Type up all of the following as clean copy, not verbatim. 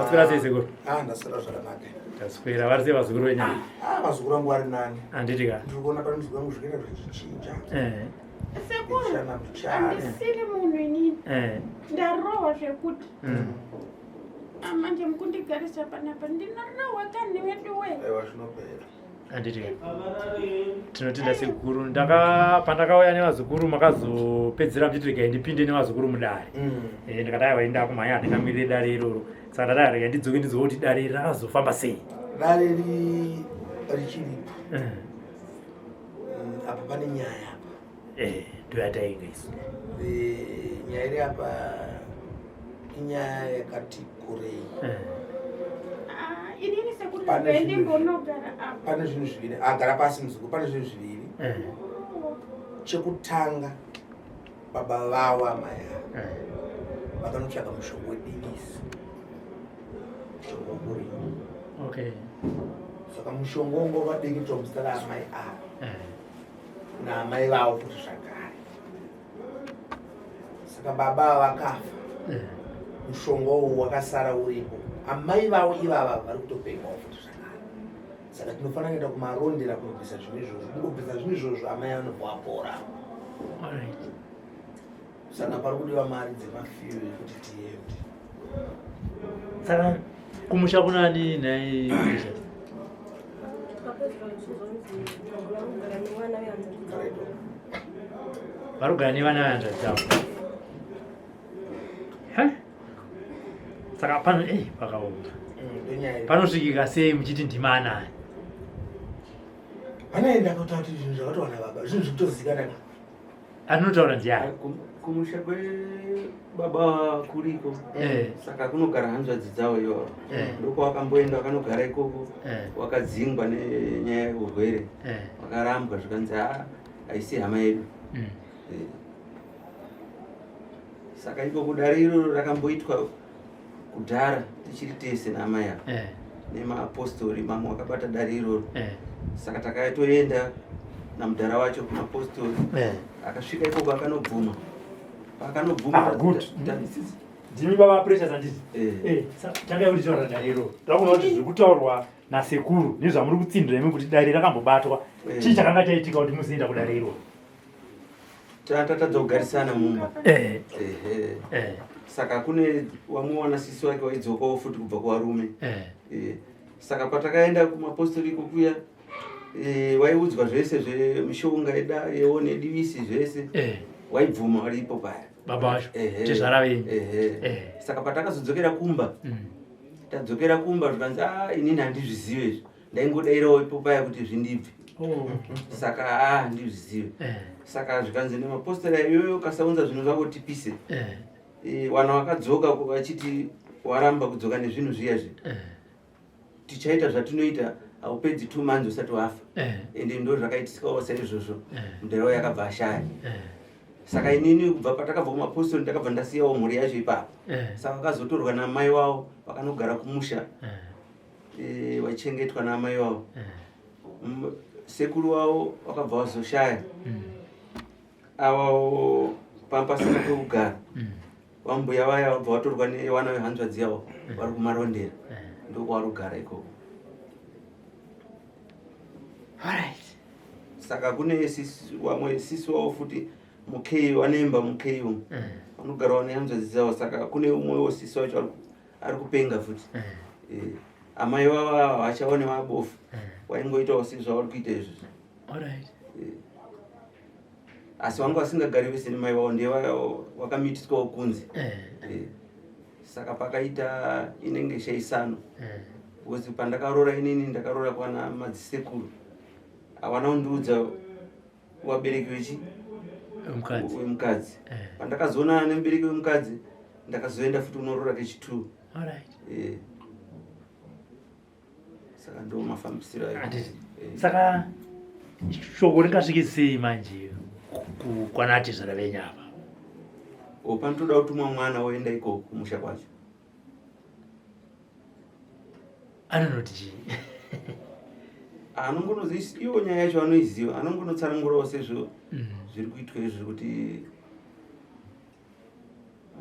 Maswera sei sekuru? Ah, ndaswera zvakanaka. Taswera vari sei vazukuru venyu? Ah, vazukuru vangu vari nani. Handiti ka? Ndiri kuona pane muzukuru wangu zvikuenda zvichinja. Eh. Sekuru, handisiri munhu inini. Eh. Ndarohwa zvekuti. Ah, manje mukundigarisa panapa ndinorohwa kani veduwe. Aiwa zvinopera. Handiti tinotenda sekuru ndaka pandakauya nevazukuru makazopedzera muchiti regai ndipinde nevazukuru mudare. Eh, ndikati aiwa inda kumhanya handingamirire dare iroro saka ndati aiwa regai ndidzoke ndinzwe kuti dare iri rakazofamba sei. Dare richiripo. Apa pane nyaya apa. Eh, ndoyatainga isu. Eh, nyaya iri apa inyaya yakati kurei. Ah, inini sekuru Pane regai zvinhu- ndimbonogara apa. Pane zvinhu zviviri. Agara pasi muzukuru, pane zvinhu zviviri. Chekutanga baba vavo amai ava vakanotsvaga mushonga wedivisi. Mushonga wekurima. Okay. Saka mushonga wanga wakadikitwa muzita raamai ava. Naamai vavo futi zvakare. Saka baba ava vakafa. Mushonga uwu wakasara uripo. Amai vavo ivava vari kutopengawo futi zvakare. Saka tinofanira kuenda kumarondera kunobvisa zvinhu izvozvo. Kungobvisa zvinhu izvozvo amai vanobva vapora. Alright. Saka pari kudiwa mari dzemafiyo ekuti tiende. Saka kumusha kunani nhai Precious? Vari kugara nevana vehanzvadzi dzavo. He? Saka pano eh pakaoma. Ndonyaya iri. Panosvikika sei muchiti ndimana? Vanoenda kutaura kuti zvinhu zvakatowana baba, zvinhu zvikutozikanwa. Anotaura ndiani? Kumusha kwebaba kuriko. Saka kunogara hanzvadzi dzavo ivo. Ndokwavakamboenda vakanogara ikoko. Wakadzingwa nenyaya yeurwere. Wakarambwa zvikanzi haisi hama yedu. Saka ikoko dare iroro rakamboitwa kudhara tichiri tese naamai ava. Nemapostori mamwe akabata dare iroro. Saka takatoenda namudhara wacho kumapostori. Akasvika ikoko akanobvuma. Akanobvuma. Ah, good. Ndimi baba Precious handiti? Tangai kutitaura dare iroro. Ndakuona kuti zviri kutaurwa nasekuru nezvamuri kutsindira imi kuti dare rakambobatwa. Chii chakanga chaitika kuti muzoenda kudare iroro? Tatadza kugarisana mumba. Saka kune vamwe wana sisi wake waidzokawo futi kubva kuvarume. Saka patakaenda kumapostori ikokuya waiudzwa zvese zvemishonga yeone divisi zvese. Waibvuma waripo paya. Baba vacho, tezvara venyu. Saka patakazodzokera kumba, tadzokera kumba zvikanzi inini handizvizive izvi. Ndaingodairawo ipo paya kuti zvindibve. Saka handizvizive. Saka zvikanzi nemapostori iyoyo ukasaunza zvinhu zvako tipise. Wana wakadzoka vachiti waramba kudzoka nezvinhu zviya zvi. Tichaita zvatinoita haupedzi 2 months usati wafa. Ende ndo zvakaitisikawo saizvozvo. Mudhara uya akabva ashaya. Saka inini kubva patakabva kumapostori ndakabva ndasiyawo mhuri yacho ipapo. Saka vakazotorwa namai wavo vakanogara kumusha. Vachengetwa namai wavo. Sekuru wavo vakabva vazoshaya. Ava pasina pekugara. Vambuya vaya vabva vatorwa nevana vehanzvadzi yavo vari kumarondera. Ndokwavarikugara ikoko. Alright. Saka kune vamwe sisi wavo futi mukei vanemba mukei umu. Vanogara nehanzvadzi dzavo. Saka kune umwewo sisi wacho ari kupenga futi. Amai vavo ava vachaone vabofu. Waingoitawo sezvavari kuita izvozvo. Alright. Asi vanga vasingagari vese nemai vavo ndiye vakamitiswawo kunze. Saka pakaita inenge shaisano. Because pandakaroora inini ndakaroora kwana madzisekuru. Havana kundiudza vabereki vechi? Wemukadzi. Wemukadzi. Pandakazoonana nemubereki wemukadzi ndakazoenda futi kunoroora kechi2. Alright. Saka ndo mafambisiro ayo. Handiti. Saka shoko ringasvike sei manje kwana tezvara venyu apa? O, panotoda kutumwa mwana woenda ikoko kumusha kwacho. Anonoti chii? Anongonozi iwo nyaya yacho anoiziva, anongonotsanangurawo sezvo zviri kuitwa izvo kuti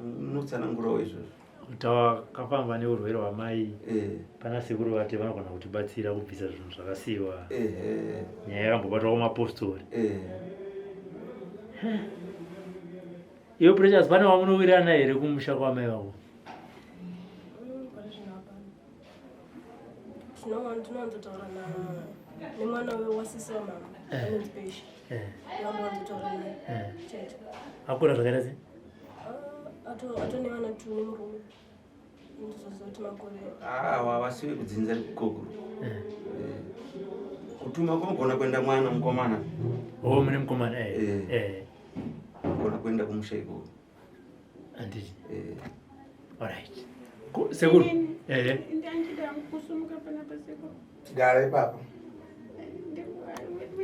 unotsanangurawo izvozvo. Takafamba neurwere hwamai eh. Pana sekuru vati vanogona kutibatsira kubvisa zvinhu zvakasiyiwa eh. Nyaya yakambobatwa kumapostori eh. Iwe Precious, pane wamunowirirana here kumusha kwamai vako? Ndinowanzotaura nemwana wasisi wamama eh. anonzi Peshi. Eh. Ndinowanzotaura naye eh. chete. Akura zvakaita sei? Ah, atone vana tu nemurume. Ndizoziva kuti makore. Ah, wasi wekudzinza ikoko. Kutuma kunogona kuenda mwana mukomana. Oh, mune mukomana eh. Eh. Kugona kuenda kumusha ikoko. Anditi. Eh. Alright. Sekuru. Eh. Ndanchida kusumuka panapa sekuru. Gara ipapo.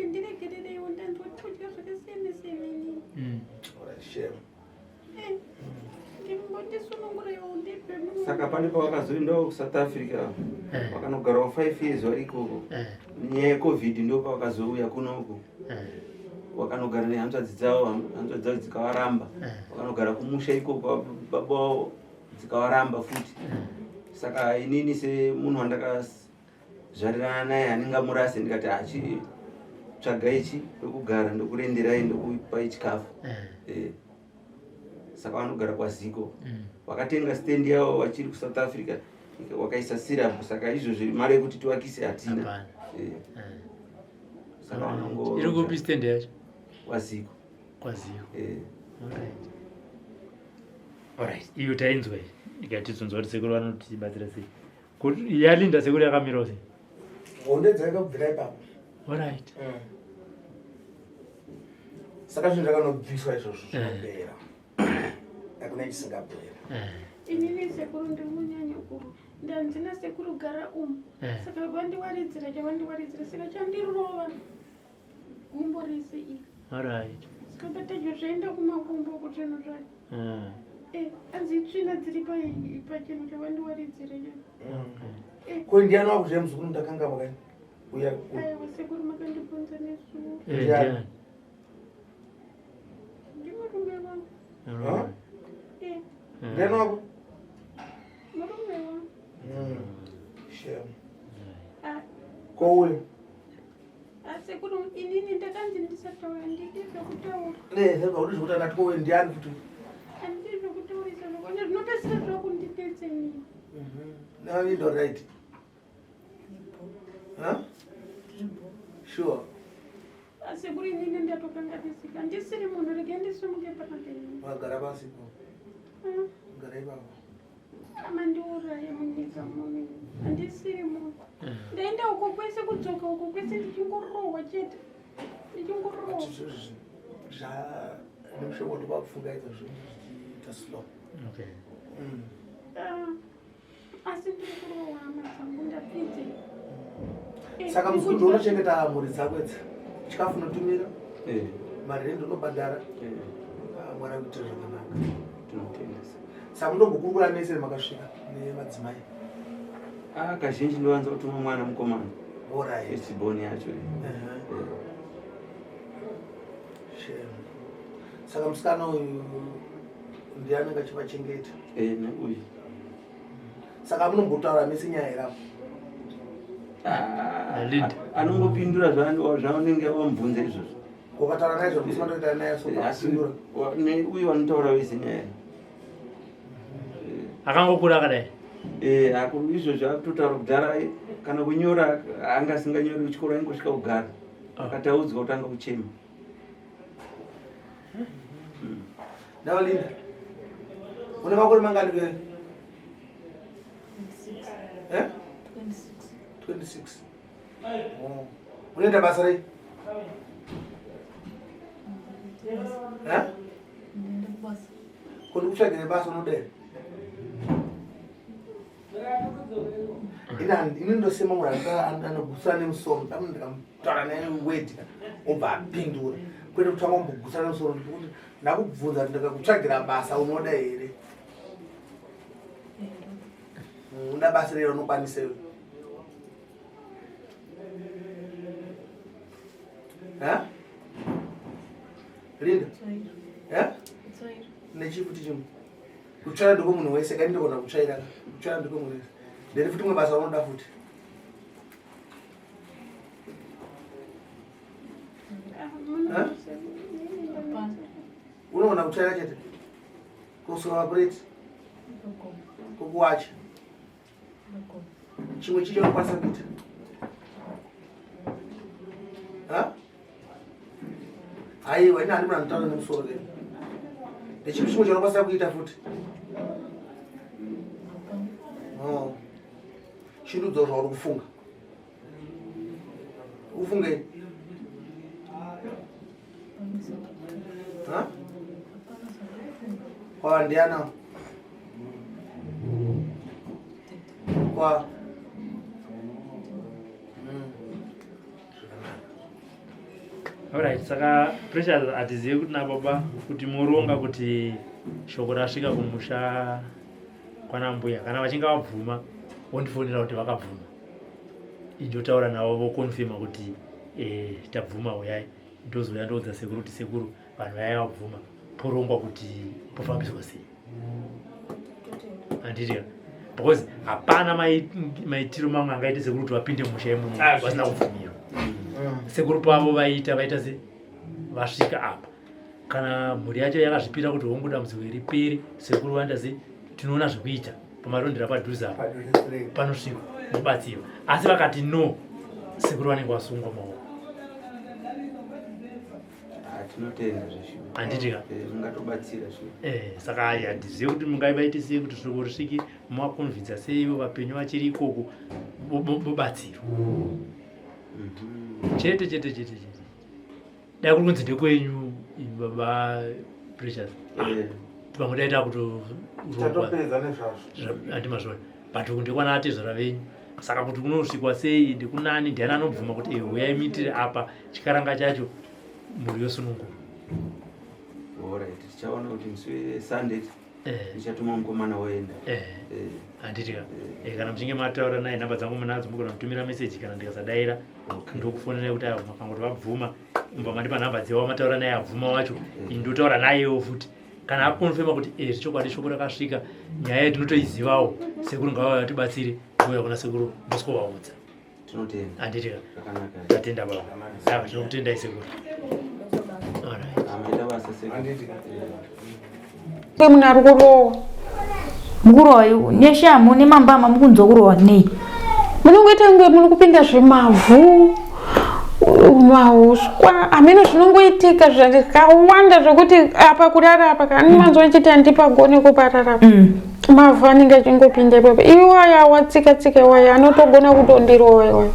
Ndiregerereiwo ndanzwa kudya zvakasiyana siyana inini. Mm. Alright, shame. Eh. Ndimbotisunungureiwo ndipe. Saka pane pavakazoendawo kuSouth Africa eh. vakanogarawo 5 years vari ikoko. Eh. Nyaya yeCovid ndo pavakazouya kunoku. Eh. Wakanogara nehanzvadzi dzavo, hanzvadzi dzavo dzikavaramba. Eh. Wakanogara kumusha ikoko baba wavo dzikavaramba futi. Eh. Saka inini semunhu wandakazvarirana naye handingamurase ndikati achi tsvaga ichi ndokugara ndokurenderai ndokupai chikafu. Eh. Saka vanogara kwaZiko. Vakatenga stand yavo vachiri kuSouth Africa wakaisa syrup saka izvozvi mari yekuti tiwakise hatina. Saka vanongo iri kupi stand yacho? KwaZiko. KwaZiko. Eh. Alright. Alright, iyo tainzwa iyi. Ikatizonzwa kuti sekuru vanotibatsira sei. Kuti yalinda sekuru yakamirawo sei? Honde dzakabvira ipapo. Alright. Mm. Saka zvinhu zvakanobviswa izvozvo zvinopera. Hakuna chisingapera. Inini sekuru ndiri munyanya kuru ndanzi nasekuru gara umu eh. Saka vandiwaridzira chavandiwaridzira saka chandirova gumbo rese iri. Alright. Saka patacho zvaenda kumakumbo uko zvinhu zvacho. Eh. Eh, anzi itsvina dziri pachinhu chavandiwaridzira chacho. Eh. Ko ndiani wakuzviya muzukuru ndakanga makani? Uya. Aiwa sekuru makandibvunza nezuva. Eh, ndiani? Ndimurume wangu. Huh? Eh. Ndiani wako? Murume wangu. Mm. Shame. Ah. Ko uyu? Sekuru inini ndakanzi ndisataura ndidi zvekutaura. Ne, saka uri zvekuti anati ko uyu ndiani futi? Handidi zvekutaurisa zvakona zvinopedzisira zvakundinetsa inini. Mhm. Now you don't right. Huh? Sure. Sekuru inini ndatokanganisika ndisiri munhu regai ndisimuke panapa. Wagara pasi po. Gara ipapo. Mandiuraya munyika muno handisiri munhu. Ndaenda uko kwese kudzoka uko kwese ndichingorohwa chete. Ndichingorohwa. Zva nemushonga ndopakufungaidza zvinhu zvichiita slow. Okay. Mm. Asi ndiri kurohwa hama dzangu ndapfidze. Saka muzukuru unochengeta mhuri dzako idzi. Chikafu unotumira? Eh. Mari rent unobhadhara? Eh. Mwari akuitire zvakanaka. Tinotenda. Saka mundombokurukura mese makasvika nemadzimai? Ah, kazhinji ndowanza kutuma mwana mukomana. Alright. First born yacho. Uh-huh. Shame. Saka musikana uyu ndiye anenge achivachengeta? Eh, neuyu. Saka munombotaura mese nyaya here apo? Ah, Linda. Anongopindura zvaanenge wamubvunza izvozvo. Ukataura naye zvamusina kutoita naye so Asi apindura. Neuyu vanotaura vese nyaya. Akangokura akadai. Eh, aku izvozvo akutotaura kudhara kana kunyora anga asinganyori kuchikoro aingosvika kugara. Akataudzwa kutanga kuchema. Nawe Linda. Une makore mangani wewe? Eh? 26. 26. Oh. Unoita basa rei? Eh? Ndinoenda kubasa. Ko ndikutsvagire basa unoda here? Ini ndosema munhu anogutsana nemusoro ndamu ndikamutaura naye word obva apindura kwete kutanga kumbogutsana nemusoro ndikuti ndakubvunza kuti ndikakutsvagira basa unoda here? Unoda basa rei raunokwanisa iwe? Ha? Linda? Tsvairo. Eh? Tsvairo. Nechifuti chimwe? Kutsvaira ndiko munhu wese kani ndikona kutsvaira. Kutsvaira ndiko munhu wese. Ndiri futi mwe basa unoda futi. Unoona kutsvaira chete. Kusuka mapureti. Kukuwacha. Chimwe chicho unokwanisa kuita. Ha? Aiwa, ini handimuna nditaura nemusoro ke. Ndechipi chimwe chaunokwanisa kuita futi? Oh. Chindudzo zvauri kufunga. Ufungei? Ha? Kwa ndiana? Kwa Alright, saka Precious hatizivi kuti nababa kuti moronga kuti shoko rasvika kumusha kwana mbuya kana vachinge vabvuma wondifonera kuti vakabvuma indotaura navo vokonfirma kuti eh, tabvuma huyai ndozouya ndoudza sekuru kuti sekuru vanhu vaya vabvuma porongwa kuti pofambiswa sei handiti because hapana maitiro mamwe angaite sekuru kuti vapinde musha imomo ah, vasina kubvumirwa mm. sekuru pavo vaita vaita se vasvika apa kana mhuri yacho yakazvipira kuti hongu dambudziko iri pere sekuru vaenda se tinoona zvekuita pamarondera padhuze apa panosvikwa mobatsirwa asi vakati no sekuru vanenge vasungwa maoko ah, tinotenda zveshuwa handiti ka eh, mungatobatsira shuwa eh, saka ayi handizive kuti mungaivaite sei kuti shoko risvike movakonvinza sei ivo vapenyu vachiri ikoko mobatsirwa mhm. chete chete chete chete dai kuri kunzi ndekwenyu baba precious eh. pamwe dai takutorongwa nezvazvo mazvona but uku ndekwana atezvara venyu saka kuti kunosvikwa sei ndikunani ndiani anobvuma kuti eh, huyai muitire apa chikaranga chacho mhuri yosunungura Alright, tichaona kuti musi wesunday ndichatuma mukomana woenda handiti ka kana muchinge mataura naye nhamba dzangu munadzo mugona kutumira meseji kana ndikasadaira ndokufonera kuti ayo makangoti vabvuma mubva mandipa nhamba dzewa wamataura naye abvuma wacho ini ndotaura nayewo futi kana akonfema kuti e zvechokwadi shoko rakasvika nyaya yetinotoizivawo sekuru ngavauya vatibatsire ndouya kuna sekuru ndosikovaudza tinotenda handiti ka zvakanaka tatenda baba ava tinokutendai sekuru Alright. amaita basa sekuru Handiti ka? Munhu ari kurohwa. Mukurohwa neshamhu nemambama mukunzwa kurohwa nei? Munongoita kunge muri kupinda zvimavhu mahuswa hameno zvinongoitika zvakawanda zvekuti apa kurara apa kana manzwa ndichiti handipagone kuparara mm. mavhu anenge achingopinda ipapo iwaya watsika tsika iwaya anotogona kutondirova iwaya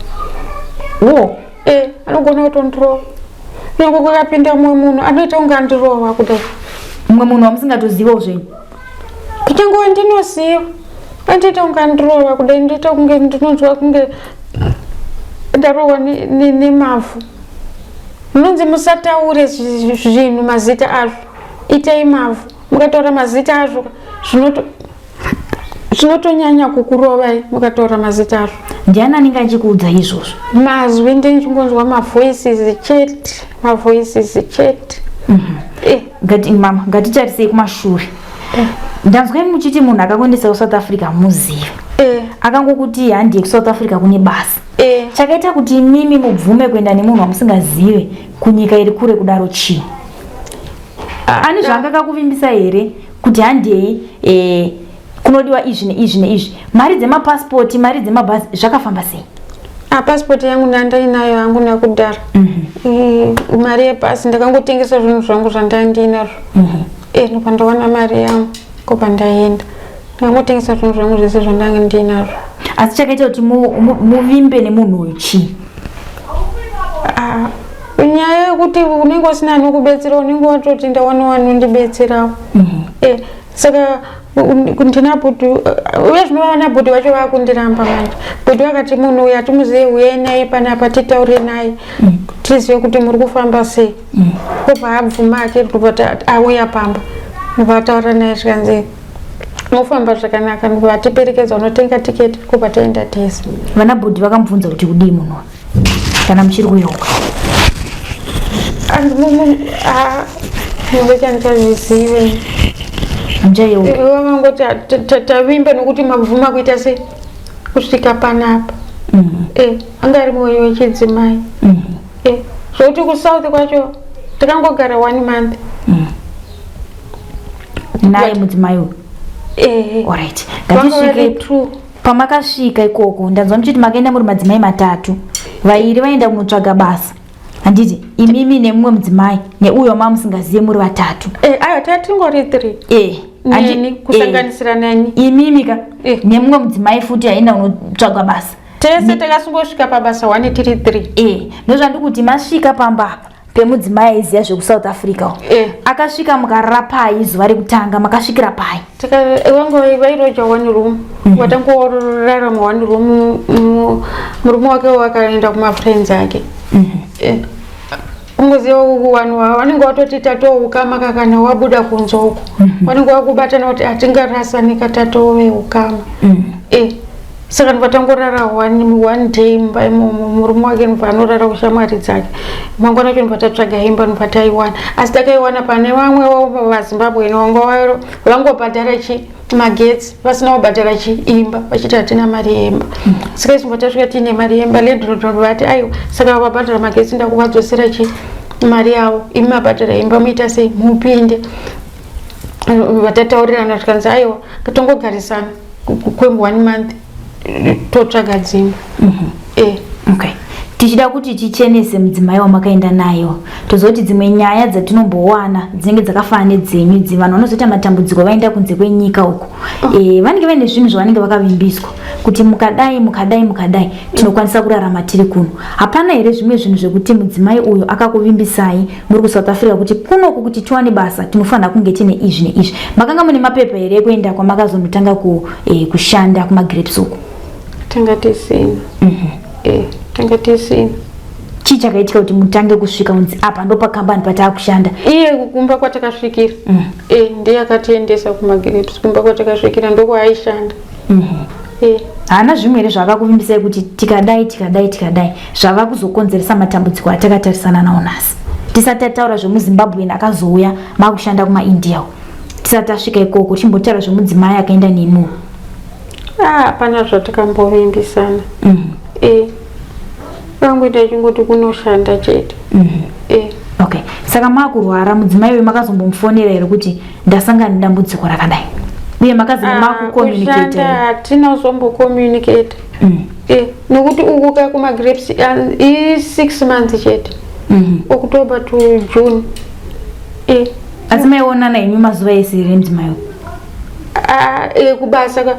wo e anogona kutondirova kunyange kukapinda mumwe munhu anoita kunge andirova kudai mumwe munhu wamusingatozivawo zvenyu kunyange wandinoziva andiita kunge andirova kudai ndoita kunge ndinonzwa kunge ndarohwa nemavhu munonzi musataure zvinhu mazita azvo itai mavhu mukataura mazita azvo zvinoto zvinotonyanya kukurovai mukataura mazita azvo ndiani anenge achikuudza izvozvo mazwi ndichingonzwa mavoices chete mavoices chete mm -hmm. eh. ngati mama ngatitarisei kumashure eh. ndanzwa muchiti munhu akakuendesa kusouth africa muzive eh. akangokuti handiye kusouth africa kune basa eh. chakaita kuti imimi mubvume kuenda nemunhu wamusingazive kunyika iri kure kudaro chii ah, ane zvaanga akakuvimbisa here kuti handei eh, kunodiwa izvi neizvi neizvi mari dzemapasipoti mari dzemabhazi zvakafamba sei ah, pasipoti yangu ndandainayo hangu nakudhara mm -hmm. mari yebhasi ndakangotengesa zvinhu zvangu zvandandiinazvo mm -hmm. eh, ndopandawana mari yangu kopandaenda ndakangotengesa zvinhu zvangu zvese zvandange ndiinazvo asi chakaita kuti muvimbe nemunhu uyu chii ah, nyaya yekuti unenge usina anokubetsera unenge watoti ndawana wanondibetserawo mm -hmm. eh, saka ndina bhuti uye zvino vana bhuti vacho vakundiramba manje bhuti vakati munhu uyu hatimuzive uyai naye panapa titaure naye mm. tizive kuti muri kufamba sei mm. obva abvuma ake ndobva auya pamba ndobva ataura naye zvikanzi mofamba zvakanaka ndobva atiperekedza unotenga tiketi kobva taenda tese vana bhuti vakamubvunza kuti kudii munhu kana muchiri kuyeuka ndochandichazvizive Muchayeuka. Vangoti tavimba nokuti mabvuma kuita sei kusvika panapa. Anga ari mwoyo wechidzimai. Zvokuti kuSouth kwacho takangogara 1 month. Naye mudzimai uyu. Alright. Ngatisvike pamakasvika ikoko. Ndanzwa muchiti makaenda muri madzimai matatu. Vairi vaenda kunotsvaga basa. Handiti imimi nemumwe mudzimai neuyo mamusingaziye muri vatatu. Ayo tatingori 3. Neni kusanganisira neni. Imimi ka nemumwe mudzimai futi aenda kunotsvaga basa. Tese takasingosvika pabasa 1 tiri 3. Ndozvandikuti masvika pamba apa pemudzimai aiziya zvekuSouth Africa. Akasvika mukarara pai zuva rekutanga, makasvikira pai? Vanga vairoja 1 room. Watangorara mu 1 room, murume wake wakaenda kuma friends ake. Ungoziva vanhu vanenge vatoti tatoukama kana wabuda kunze uko. Vanenge vakubatana kuti hatingarasani tatove ukama. Saka ndikatangorara one day mumba imomo, murume wake ndobva anorara kushamwari dzake. Mangwana acho ndobva tatsvaga imba ndobva taiwana. Asi takaiwana pane vamwe vaZimbabwe vanga vangobhadhara chi magetsi vasina kubhadhara chi imba vachiti hatina mari yemba. Saka isu tasvika tiine mari yemba, landlord vati aiwa saka vabhadhara magetsi ndakuvadzosera chi mari yavo, imi mabhadhara imba muita sei mupinde. Vatataurirana zvikanzi aiwa tongogarisana kwe 1 month totsvaga dzimba. Okay. Tichida kuti tichenese mudzimai wamakaenda nayo, tozoti dzimwe nyaya dzatinombowana dzinenge dzakafanana nedzenyu idzi, vanhu vanozoita matambudziko vaenda kunze kwenyika uko. Vanenge vaine zvinhu zvavanenge vakavimbiswa kuti mukadai mukadai mukadai tinokwanisa kurarama tiri kuno. Hapana here zvimwe zvinhu zvekuti mudzimai uyu akakuvimbisai muri kuSouth Africa kuti kunoku kuti tiwane basa tinofanira kunge tine izvi neizvi? Makanga mune mapepa here ekuenda kwamakazonotanga kushanda kumagrapes uko? Tanga tisina. Tanga tisina. Chii chakaitika kuti mutange kusvika kunzi apa ndo pakambani pataakushanda? Iye kumba kwatakasvikira. Ndiye akatiendesa kumagrapes, kumba kwatakasvikira ndokwaaishanda. Haana zvimwe here zvaakakuvimbisai kuti tikadai tikadai tikadai zvava kuzokonzeresa matambudziko atakatarisana nawo nhasi? Tisati tataura zvemuZimbabwean akazouya makushanda kumaIndia, tisati tasvika ikoko chimbotaura zvemudzimai akaenda nemiwo. Hapana zvatakambovimbisana. Vangoita chingoti kunoshanda chete. Okay. Saka makurwara mudzimai uyu makazombomufonera here kuti ndasangana nedambudziko rakadai? Uye makazi makucommunicate? Hatina kuzombokommunicate. Nokuti uku ka kumagrapes i6 months chete. October to June. Asi maionana henyu mazuva ese here mudzimai uyu? Kubasa ka.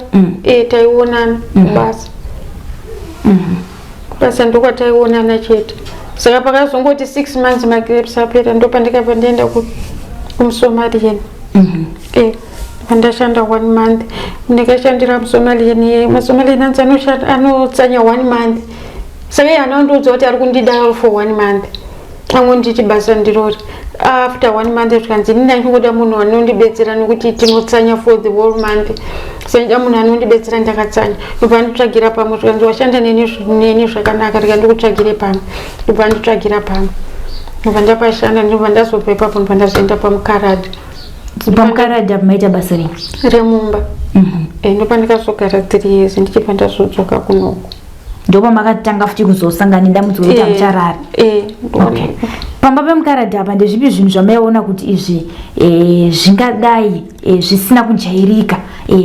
Taionana kubasa. Kubasa ndokwataionana chete. Saka pakazongoti 6 months magrapes apera ndopandikabva ndienda kumusomalian. Pandashanda 1 month ndikashandira musomalian. Masomalian anzi anotsanya 1 month. Saka iye anondiudza kuti ari kundida for 1 month. Angonditi basa ndirori. After 1 month zvikanzi inini ndingoda munhu anondibetsera nokuti tinotsanya for the whole month. Saka munhu anondibetsera ndakatsanya. Ndobva anditsvagira pamwe zvikanzi washanda neni zvakanaka rega ndikutsvagire pamwe. Ndobva anditsvagira pamwe. Ndobva ndapashanda ndobva ndazobva ipapo ndobva ndazoenda pamukaradhi. Pamukaradhi apo maita basa rei? Remumba. Ndopandikazogara 3 years ndichibva ndazodzoka kunoku. Ndopamakatanga futi kuzosangana nedambudziko rekuti hamucharari. Okay. Pamba pemukaradhi apa ndezvipi zvinhu zvamaiona kuti izvi zvingadai zvisina kujairika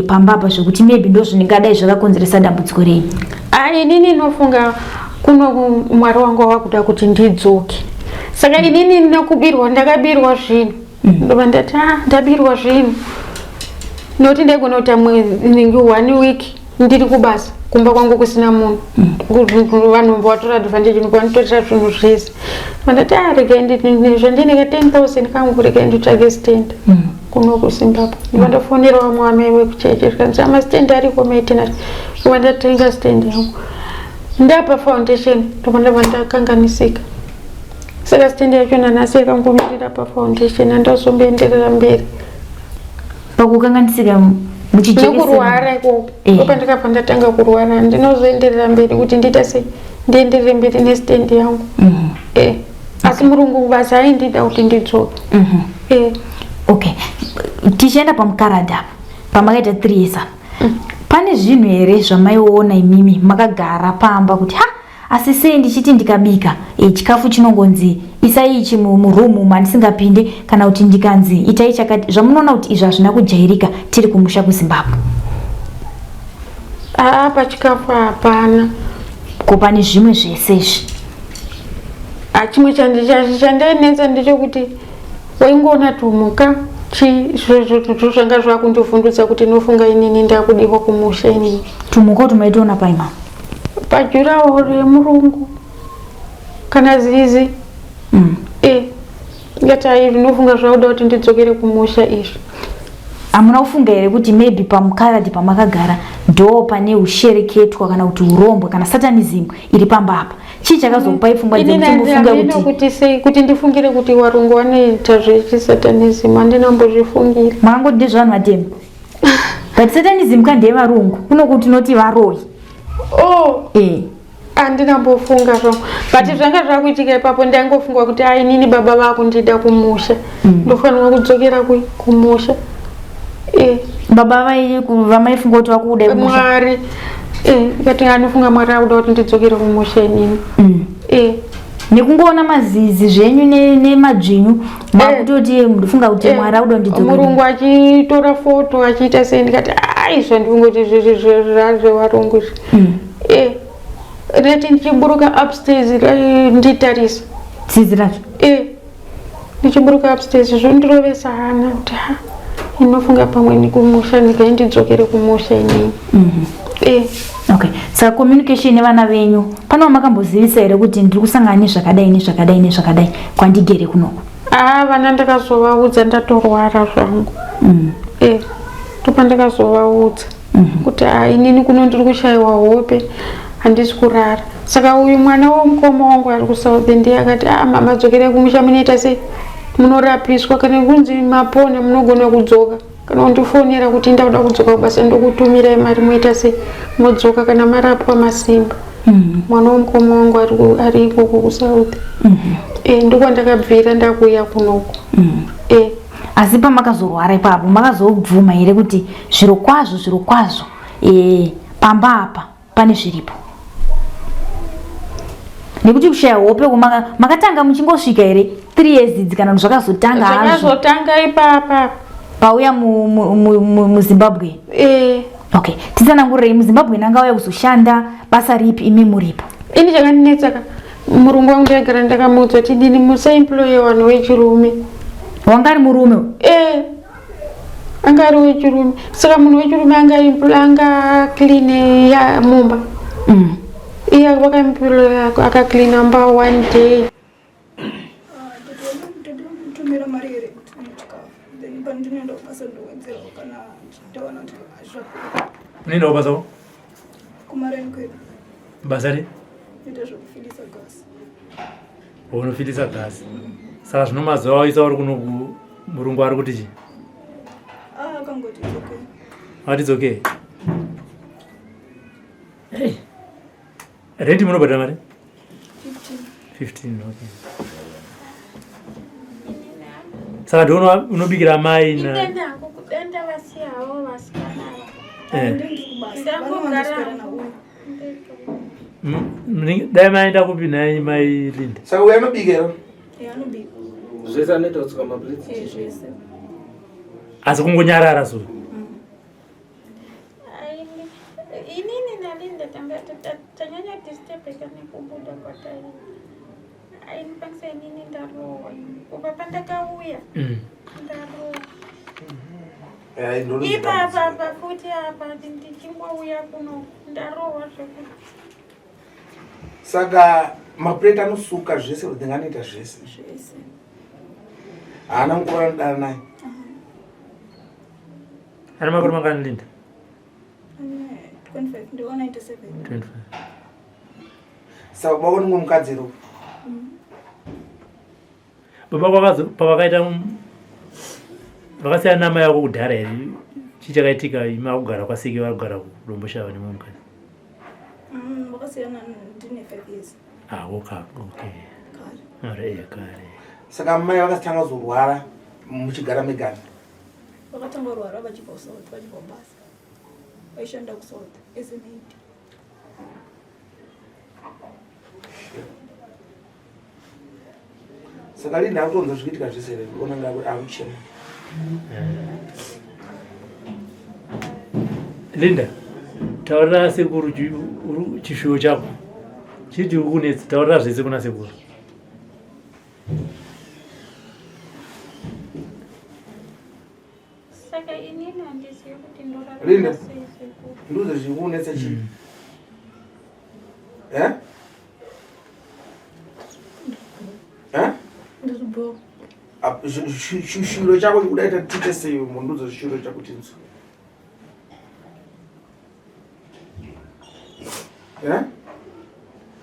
pamba apa zvekuti maybe ndo zvingadai zvakakonzeresa dambudziko renyu? Inini ndinofunga kuno Mwari wangu wakuda kuti ndidzoke. Saka inini ndinokubirwa, ndakabirwa zvinhu. Ndobva ndati ndabirwa zvinhu. Nokuti ndaigona kuita mwedzi 1 week ndiri kubasa kumba kwangu kusina munhu. Vanhu vatora advantage vanotorera zvinhu zvese. Ndati regai zvandinenge 10,000 kangu regai nditsvage stand kuno kuZimbabwe. Ndobva ndafonera vamwe amai vekuchechi zvikanzi mastand ariko maitina. Ndobva ndatenga stand yangu. Ndapa foundation ndobva ndabva ndakanganisika. Saka stand yacho nanhasi yakangomirira pafoundation handazomboenderera mberi. Pakukanganisika muchijekerwa ikoko ndopandakabva ndatanga kurwara. Ndinozoenderera mberi kuti ndiita sei ndienderere mberi nestand yangu. Asi murungu basa aindida kuti ndidzoke. Okay. Tichienda pamukaradhi apa pamakaita 3 years apa, pane zvinhu here zvamaiona imimi makagara pamba kuti ha, asi sei ndichiti ndikabika chikafu chinongonzi isai ichi murumu mandisingapinde, kana kuti ndikanzi itai chakati, zvamunoona kuti izvi hazvina kujairika tiri kumusha kuZimbabwe? Aa, pachikafu hapana. Ko pane zvimwe zvese izvi? Chimwe chandainetsa ndechekuti waingoona tumuka chi zvo zvanga zvakundivhundutsa kuti nofunga inini ndakudiwa kumusha inini. Tumuka tumaitoona paima? Pajurawo remurungu kana zizi. Ngati ai ndinofunga zvakuda kuti ndidzokere kumusha izvi. Hamuna kufunga here kuti maybe pamukaradhi pamakagara ndo pane ushereketwa kana kuti urombwa kana satanism iri pamba apa? Chii chakazokupai pfungwa dzekuti mufunge kuti kuti sei kuti ndifungire kuti warungu vanoita zvechisatanism? Handina kumbozvifungira. Makangoti ndezvevanhu vatema, but satanism ka ndeyevarungu, kunoku tinoti varoyi. Oh. Handina mbofunga zvangu, but zvanga zvakuitika ipapo ndaingofunga kuti ai, inini baba vakundida kumusha, ndofanirwa kudzokera kumusha. Baba vamaifunga kuti vakuda kumusha? Mwari. Ikati anofunga Mwari akuda kuti ndidzokere kumusha inini. Nekungoona mazizi zvenyu nemadzvinyu makutoti ndofunga kuti Mwari akuda kuti ndidzokere. Murungu achitora foto achiita sei, ndikati ai, zvandifunga kuti zvezvevarungu izvi. Reti ndichiburuka upstairs nditarisa Zizi racho? Ndichiburuka upstairs zvondirovesa hana kuti ha, inofunga pamwe nekumusha, ndikai ndidzokere kumusha inini. Okay, saka communication nevana venyu, pane wamakambozivisa here kuti ndiri kusangana nezvakadai nezvakadai nezvakadai kwandigere kunoku? Aa, vana ndakazovaudza ndatorwara zvangu. Ndopandakazovaudza kuti a, inini kuno ndiri kushayiwa hope, handisi kurara. Saka uyu mwana womukoma wangu ari kuSouth ndiye akati, a, mama, dzokerai kumusha, munoita sei, munorapiswa, kana kunzi mapona munogona kudzoka, kana kundifonera kuti ndakuda kudzoka kubasa, ndokutumirai mari, moita sei, modzoka kana marapwa masimba. Mwana womukoma wangu ari ikoko kuSouth. Ndokwandakabvira ndakuuya kunoku. Asi pamakazorwara ipapo makazobvuma here kuti zviro kwazvo, zviro kwazvo, pamba apa pane zviripo? Nekuti kushaya hope makatanga muchingosvika here 3 years idzi, kana kuti zvakazotanga hazvo? Zvakazotanga ipapa. Pauya muZimbabwe? Okay, titsanangurirei, muZimbabwe nangauya kuzoshanda basa ripi imi muripo? Ini chakandinetsa ka, murungu wangu ndaigara ndakamuudza kuti dini musaemploye vanhu vechirume. Wanga ari murume? Anga ari wechirume. Saka munhu wechirume anga clean ya mumba. Iye vakaemploya akacleana mba one day. Tumira mari here kuti chikafu, then pandinoenda kubasa ndowedzerawo kana ndaona kuti zvapera. Unoenda kubasa ko? Kumareni kwedu. Basa ri? Ita zvekufilisa gasi. Unofilisa gasi? Saka zvino mazuva waisa uri kuno, murungu ari kuti chii? Ah, akangoti it's okay. Akati it's okay. Hey. Renti munobhadhara mari? 15. 15, okay. Saka ndiona unobikira mai na Indenda hangu kudenda vasiyawo vasikana ava. Ndiri kubasa. Vanowanzoswera. Dai maenda kupi nhai mai Linda? Saka uyo anobika here? Anobika. Zvese anoita, kutsuka maplates? Zvese. Asi kungonyarara so. Inini naLinda tanga tanyanya disturbeka nekubuda kwatai ainipangisa. Inini ndarohwa kubva pandakauya. Ndarohwa ipapa apa futi apa ndichingouya kuno ndarohwa zvekuti. Saka maplate anosuka zvese, everything anoita zvese? Zvese. Haana mukuru anodana naye? Ane makore mangani Linda? Ane 25, ndiwo 97. 25. Saka baba kunenge mukadzi ro? Baba kwakazo pavakaita vakasiyana namai vako kudhara here? Chii chakaitika imi akugara kwaSeke, vari kugara kuDomboshava nemumwe mukadzi? Vakasiyana ndine 5 years. Ah, okay, okay. Kare. Ari kare. Saka mai vakazotanga kuzorwara muchigara megani? Vakatanga kurwara vachibva kuSouth, vachibva kubasa. Vaishanda kuSouth as an aid. Saka Linda akutonzwa zvikuitika zvese here? Ona nga akuchema. Linda, taurira sekuru chishuwo chako. Chii chiri kukunetsa? Taurira zvese kuna sekuru. Saka inini handizivi kuti ndorarama Linda, sei sekuru. Nduze zviri kukunetsa chii? Eh? Eh? Ndizvo. Chishuviro chako chikuda ita tiite sei munduze chishuviro chako tinzwe. Eh?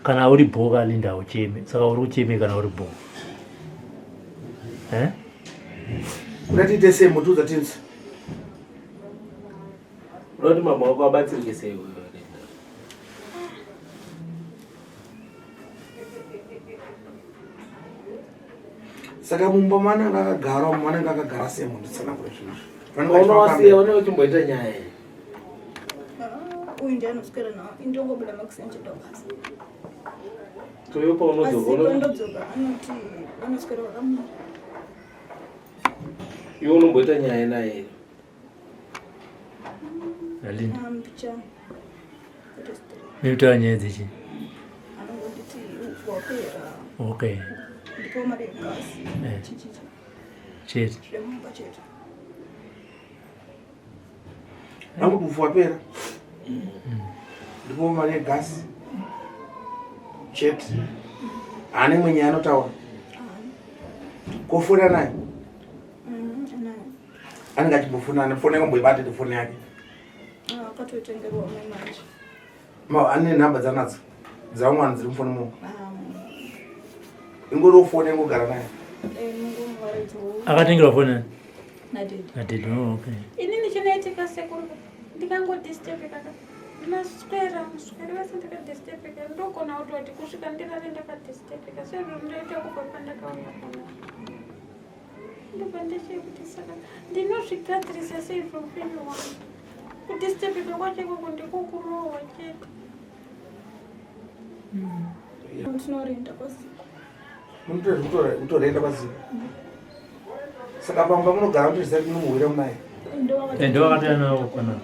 Kana uri bhoka Linda ucheme. Saka uri kucheme kana uri bhoka. Eh? Kuda tiite sei munduze tinzwe. Unoti mama wako abatsirike sei wewe Linda? Saka mumba manenge akagara manenge akagara sei munhu tsanangura zvinhu izvi. Vanenge Unowasiya vachifamba. vanenge vachimboita nyaya iyi. Ah, uyu ndiye anoswera nawo. Ini ndongobuda makuseni ndichienda kubasa. Toyo paunodzoka Asi uno pandodzoka anoti vanoswera vakamira. iwe unomboita nyaya naye here? Linda. Ah, mbichana. Kwete straight. Minotaura nyaya dzechii? Anongonditi wapera. Okay. Ndipo mari yegasi. Eh. Chichichi. Chete. Zvemumba chete. Vangu kufu wapera. Ndipo mari yegasi. Chete. Ane imwe nyaya anotaura. Kofona naye. Anayo. Anenge achimbofona ane foni yakamboibata foni yake. Ah, akatotengerwa umwe manje. Ma ane nhamba dzanadzo. Dzavamwe vanhu dziri mufoni muno. Ah, Ingoriwo foni ingogara naye. eh, mungomuvaraidzo Akatengerwa foni nani? nadaddy. Nadaddy. Oh, okay. Inini chinoitika sekuru ndikangodistebeka ka ndinaswera muswere wese ndakadistebeka ndogona kutoti kusvika ndirare ndakadistebeka sezvo ndoita kubva pandakauya pano ndobva ndishiye kuti saka ndinozvigadzirisa sei zveupenyu hwangu kudistebeka kwacho ikoko ndikokurohwa chete. Tinorenda kwaZiko. Munotoita kutorenda kwaZiko. Saka pamba munogara mutoziva kuti munomuhwira munaye. Ndo vakatouya navo panapa.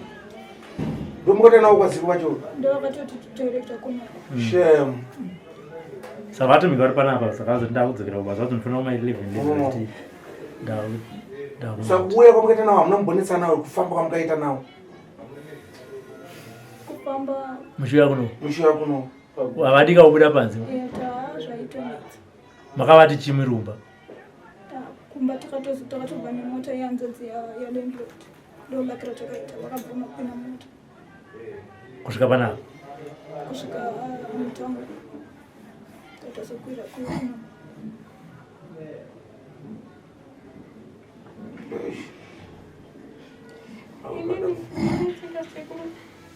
Ndo mukatouya navo kwaZiko vacho. Ndo vakatoti director kunoko. Shame. Saka vatomika vari panapa saka vazoti ndakudzokera kubasa vazoti ndinofanira kuma 11 ndizoti ndaku Saka kuuya kwamukaita nawo hamuna kumbonetsana nawo kufamba kwamukaita nawo. Kufamba muchiuya kuno. Muchiuya kuno. Havadi kubuda panze. eh, ta zvaitonetsa. Makavati chimirumba. Ta kumba takatozo takatobva nemota yehanzvadzi ya ya landlord. Ndo lucky ratakaita vakabvuma kupinda mota Kusvika panapa. kusvika ah, mutown. Tatozokwira kuno. Inini chinoitika sekuru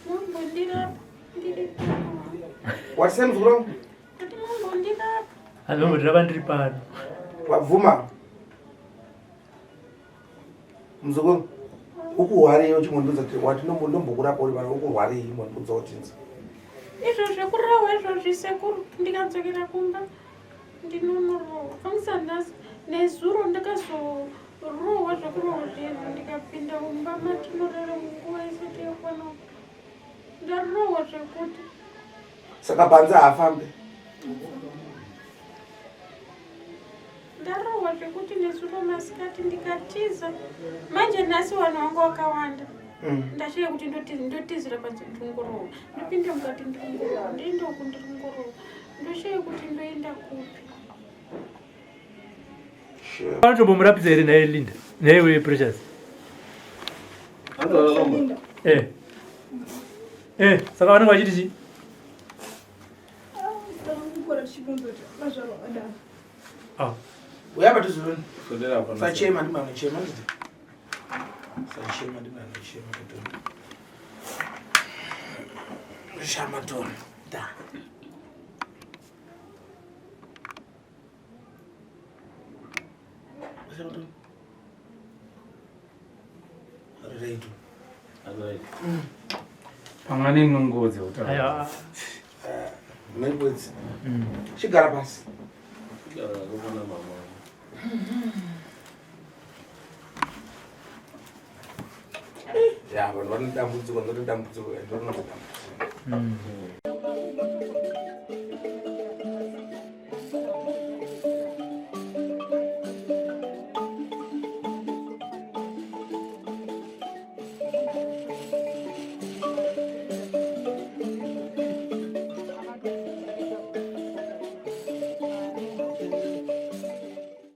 mumbondirapa ndiri pano. Wati sei muzukuru wangu? Ati mumbondirapa. Anombondirapa ndiri pano. Wabvuma. Muzukuru. Ukurwarei uchimondudza kuti wati ndombokurapa uri pano ukurwarei mondudza kuti nzi. Izvo zvekurohwa izvozvi sekuru ndikadzokera kumba ndinonorohwa. Pamisa nhasi nezuro ndakazorohwa zvekurohwa zvinhu ndikapinda mumba matinorara munguva isati yakwana. Ndarohwa zvekuti Saka panze haafambi. ndarohwa zvekuti nezuro masikati ndikatiza. Manje nhasi vanhu vangu vakawanda. Ndashiya kuti ndotizira panze ndingorohwa. Ndopinda mukati ndingorohwa. Ndoenda uku ndingorohwa. Ndoshiya kuti ndoenda kupi. Vanotombomurapisa here naye Linda? Naiwe Precious. Linda. Eh. Eh, saka vanenge vachiti chii? Ah, takangokura tichibvunza kuti vazvarwa vadaro. Ah. Uya patizoroni. Sodera pano. Sachema ndimi anochema nditi. Sachema ndimi anochema kuti. Shama tona. Da. Shama tona. Adelaide. Pamwe ane nungo dzekutaura. Maibwedzi. Chigara pasi. Ya, vanhu vane dambudziko, ndoti dambudziko, ndoti dambudziko.